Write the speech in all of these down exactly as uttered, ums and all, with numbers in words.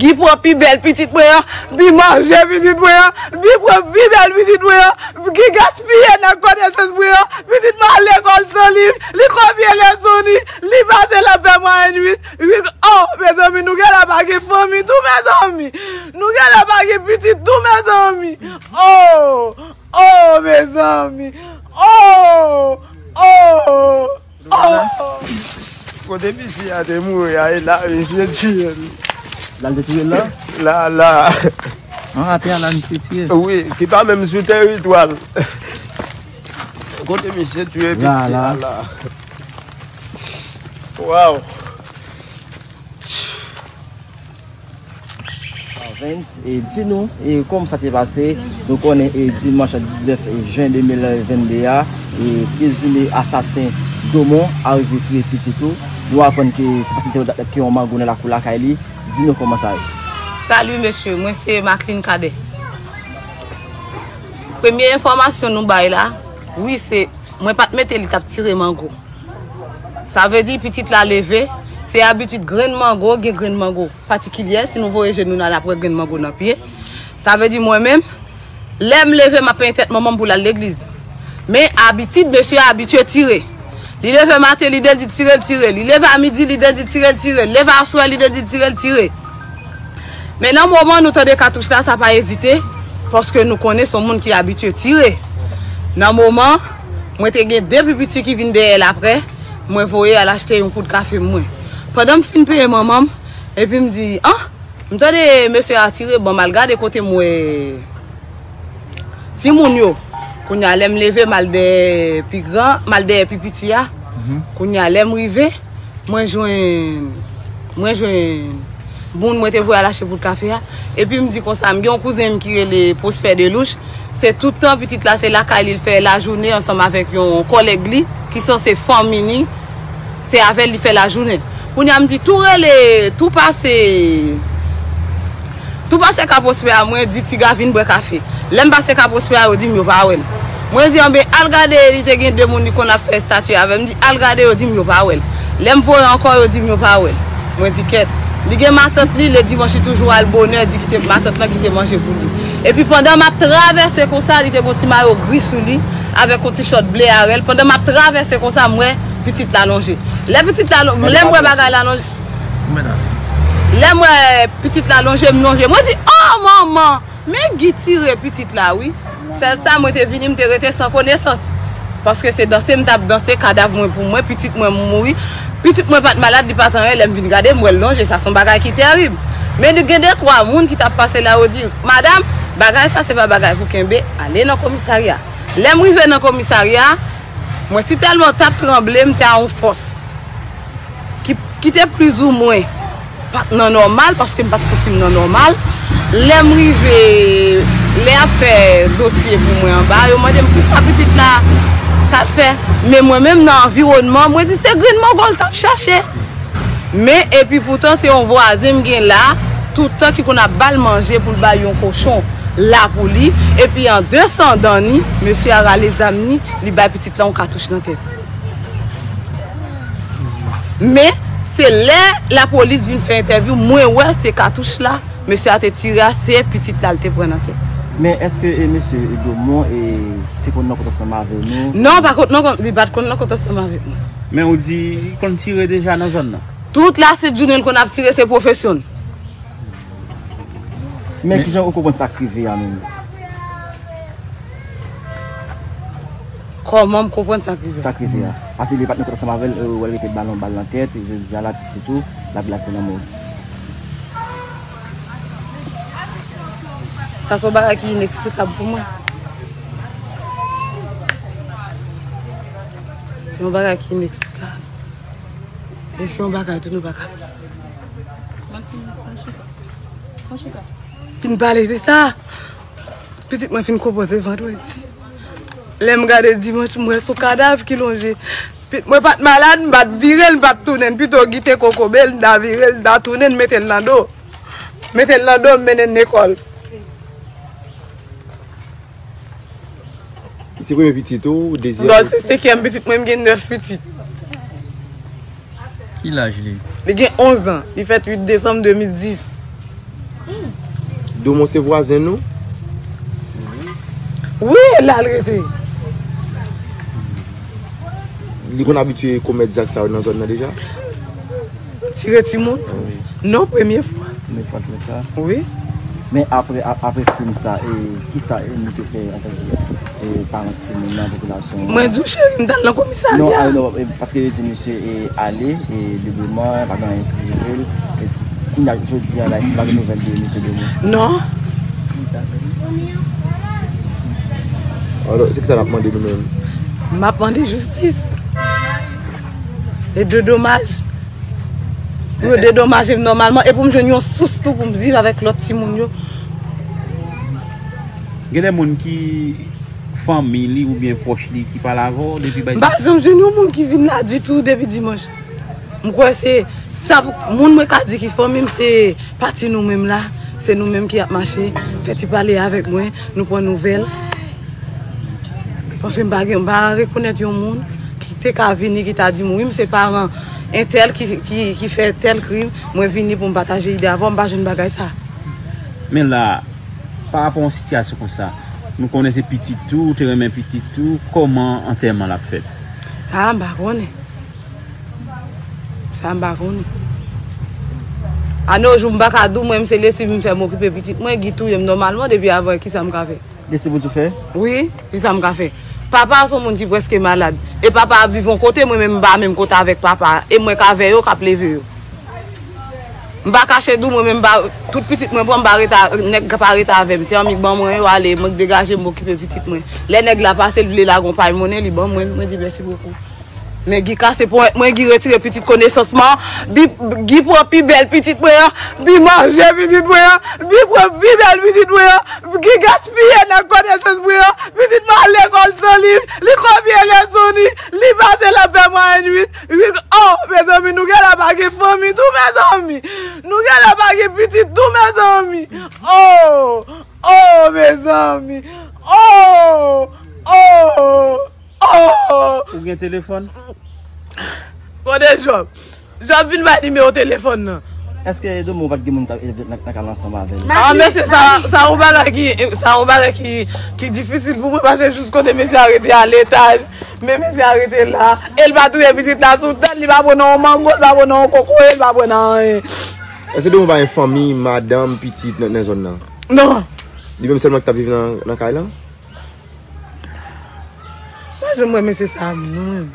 Guy pran pi bèl pitit mwen an, Guy manje pitit mwen an, Guy pran pi bèl pitit mwen an, Guy gaspiye nan konesans mwen an, pitit mwen al lekòl san liv, li kopye leson li, li pase l ap fè mwayèn uit, uit, oh, mezanmi, nou genlè pa gen fanmi tou, mezanmi, nou genlè pa gen pitit tou, mezanmi, oh, oh, mezanmi, oh, oh. Oh! Kote misye a te mouri a, e la misye tiye l. La l te tiye l la? La, la. An, atè a la misye tiye l. Wi, ki pa menm sou teritwa l. Kote misye tiye piti a la? Waw. Vens, e di nou, e kòman sa te pase? Nou konnen, e dimanch diznèf jen de mil vennde a, e prezime asasen Domon arive tiye pitit ou. Nou aprann ke se paske li te wè ke yon mango nan lakou lakay li. Di nou kòman sa ye. Salut mesye, mwen se Macklin Cadet. Premye enfòmasyon nou bay la, wi, se mwen pa t mete li t ap tire mango. Sa vle di pitit la leve, se abitid grenn mango, gen grenn mango patikilyè, si nou voye je nou n al ap wè grenn mango nan pye. Sa vle di mwen menm, lè m leve m ap penyen tèt manman m pou l al legliz. Men abitid mesye a abitye tire. Li leve maten, li te di tire l tire. Li leve a midi, li te di tire l tire. Li leve aswè, li te di tire l tire. Men nan moman nou tande katouch la, sa pa ezite, paske nou konnen se yon moun ki abitye tire. Nan moman, mwen te gen de pi piti ki vin dèyè l apre, mwen voye al achte yon kout kafe mwen. Pandan m fin peye manman m, epi m di, an, m tande mesye a tire, bon, m al gade kote m wè timoun yo. Kounye a, lè m leve, m al dèyè pi gran, m al dèyè pi piti a. Kounye a, lè m rive, mwen jwenn, mwen jwenn moun mwen te voye al achte poud kafe a. Epi m di konsa, m gen yon kouzen m ki rele Prosper Delouche. Se tout tan pitit la, se lakay li l fè lajounen ansanm avèk yon kòlèg li ki sanse fanmi ni. Se avè l li fè lajounen. Kounye a m di tou rele, tou pase, tou pase ka Prosper a, mwen di Tiga vin bwè kafe. Lè m pase ka Prosper a, yo di m yo pa wè l. Mwen di anben al gade, li te gen de moun li konn ap fè estati avè l. M di al gade, yo di m yo pa wè l. Lè m voye ankò, yo di m yo pa wè l. Mwen di kèt. Li gen matant li, le dimanch li toujou al bonè, di kite matant lan kite manje pou li. Epi pandan m ap travèse konsa, li te gen yon ti mayo gri sou li, avèk yon ti chòt ble arèl. Pandan m ap travèse konsa, m wè pitit la lonje. Lè pitit la lon-, lè m wè bagay la lonje, lè m wè pitit la lonje, m lonje. Mwen di, oh manman! Men Guy tire pitit la wi. Sèl sa mwen te vini, m te rete san konesans. Paske se danse m t ap danse, kadav mwen pou mwen, pitit mwen mouri. Pitit mwen pa t malad, li pa t anyen, lè m vin gade, m wè l lonje, sa se yon bagay ki tèrib. Men gen de twa moun ki t ap pase la, yo di, madanm, bagay sa se pa bagay pou kenbe, ale nan komisarya. Lè m rive nan komisarya, mwen sitèlman t ap tranble, m te a yon fòs ki, ki te plizoumwen pa t nan nòmal, paske m pa t santi m nan nòmal. Lè m rive, lè y ap fè dosye pou mwen anba, yo mande m kisa pitit la t ap fè. Men mwen menm nan anviwònman, mwen di se grenn mango l t ap chache. Men epi poutan se yon vwazen m gen la, tout tan ki konn ap ba l manje pou l bay yon kochon la pou li, epi an desandan ni, mesye a rale zam ni, li bay pitit la yon katouch nan tèt. Men, se lè lapolis vin fè entèvyou, mwen wè se katouch la, mesye a te tire a, se pitit la l te pran nan tèt. Men èske e mesye Domon e te konn nan kont ansanm avè nou? Non, pa kont nan kont, li pa t konn nan kont ansanm avèk mwen. Men ou di li konn tire deja nan zòn nan? Tout lasent jounen l konn ap tire, se pwofesyon l. Men kijan ou konprann sa k rive a menm? Kòman m konprann sa k rive? Sa k rive a. Paske li pa t nan kont ansanm avè l, ou wè l rete bal yon bal nan tèt, jodi a la pitit ou, l ap glase nan mòg. Sa se yon bagay ki ineksplikab pou mwen. Se yon bagay ki ineksplikab. E se yon bagay tou nou pa ka. Fin pale de sa. Pitit mwen fin konpoze vandredi. Lè m gade dimanch, m wè se yon kadav ki lonje. Pit mwen pa t malad, m pa t vire l, m pa t tounen l. Pito Guy te kokobe l, m ta vire l, m ta tounen l, mete l nan do. Mete l nan do, m mennen l lekòl. Se premye pitit ou, dezyèm? Non, se senkyèm pitit mwen, m gen nèf pitit. Ki laj li? Li gen onz an. Li fèt uit desanm de mil dis. Domon se vwazen nou? Wi, e la l rete. Li konn abitye komèt zak sa yo nan zòn nan deja? Tire timoun? Non, premye fwa. Premye fwa l fè sa? Wi. Men apre, apre krim sa, e, kisa e, nou te fè antanke e, paran timoun nan, popilasyon an? Mwen di w, cheri, m t al nan komisarya. Non, non, paske yo di misye e, ale e, libreman, pa gen anyen ki rive l. Kounye a, jodi a la, èske pa gen nouvèl de misye Domon? Non. Alò, se kisa n ap mande nou menm? M ap mande jistis e de domaj. Pou yo dedomaje m nòmalman e pou m jwenn yon sous tou pou m viv avèk lòt timoun yo. Gen de moun ki fanmi li oubyen pwòch li ki pale avè w depi bay. M pa janm jwenn yon moun ki vin la ditou depi dimanch. M kwè se sa moun mwen ka di ki fanmi m se pati nou menm la. Se nou menm ki ap mache, fè ti pale avèk mwen, nou pran nouvèl. Paske m pa gen, m pa rekonèt yon moun ki te ka vini ki ta di m wi m se paran entèl ki, ki, ki fè tèl krim, mwen vini pou m pataje ide avè w, m pa jwenn bagay sa. Men la, pa rapò yon sitiyasyon konsa, nou konnen se pitit ou, ou te renmen pitit ou, kòman antèman l ap fèt? A, m pa konnen. Sa m pa konnen. Anojou m pa ka di w mwen m se lesiv m fè m okipe pitit mwen, Guy touye m nòmalman depi avan kisa m ka fè? Lesiv ou di w fè? Wi, kisa m ka fè? Papa a se yon moun ki prèske malad. E papa ap viv yon kote, mwen menm m pa menm kote avèk papa a. E mwen k avè yo k ap leve yo. M pa kache di w mwen menm m pa, tout pitit mwen pran m pa rete, nèg pa rete avè m. Se anmi k ban mwen yo ale, mwen k degaje m okipe pitit mwen. Lè nèg la pase l vle lage yon pay monnen li ban mwen, mwen di mèsi bokou. Men Guy kase ponyèt mwen, Guy retire pitit konesans mwen, Guy pran pi bèl pitit mwen an, Guy manje pitit mwen an, Guy pran pi bèl pitit mwen an, Guy gaspiye nèg konesans mwen an, pitit mwen al lekòl san liv, li kopye leson li, li pase l ap fè mwayèn uit, uit, oh mezanmi nou genlè pa gen fanmi tou mezanmi, nou genlè pa gen pitit tou mezanmi, oh, oh mezanmi, oh, oh. Oh! Ou gen telefòn? Kote Jòb? Jòb vin bay nimewo telefòn nan. Èske Domon pa t gen moun nan kay la ansanm avè l? Ah, mesye, sa, sa yon bagay ki, sa yon bagay ki, ki difisil pou mwen, paske jis kote mesye a rete a letaj, men mesye a rete la, e l pa touye pitit la sou tèt, li pa pran nan yon mango, li pa pran nan yon kokoye, li pa pran nan anyen. Èske Domon pa gen fanmi, madanm, pitit nan, nan zòn nan? Non. Li menm sèlman ki t ap viv nan, nan kay lan? Pa janm wè mesye sa a menm.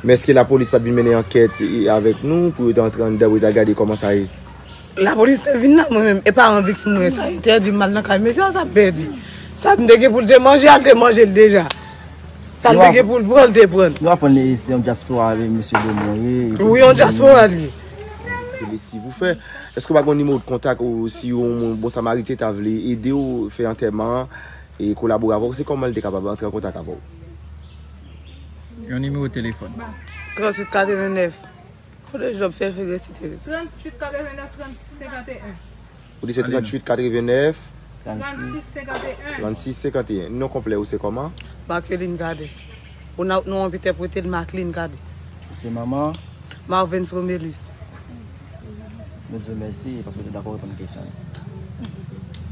Men èske lapolis pa t vin mennen ankèt avèk nou pou yo te antre anndan pou yo ta gade kòman sa ye? Lapolis te vin la mwen menm e paran viktim mwen sa entèdi m al nan kay mesye an sa m pèdi. Sa m te gen pou l te manje a l te manje l deja. Sa l te gen pou l pran l te pran l. Nou aprann li se yon dyaspora mesye Domon ye. Wi yon dyaspora l ye. Se lesiv ou fè. Èske w pa gen yon nimewo de kontak ou si yon bon samariten ta vle ede w fè antèman an? E kolabore avè w, se kòman l te kapab antre an kontak avè w? Yon nimewo telefòn. Tranntuit katrevennèf. Kote Jòb fè l fè resite. Tranntuit katrevennèf, trannsis senkanteyen. Ou di se tranntuit katrevennèf. Trannsis senkanteyen. Trannsis senkanteyen. Non konplè ou se kòman? Makeline Cadet. Ou nan non an Pitè Pwetel Makeline Cadet. Ou se manman? Marvens Romelus. Nou di w mèsi paske w te dakò reponn kesyon yo.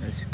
Mèsi.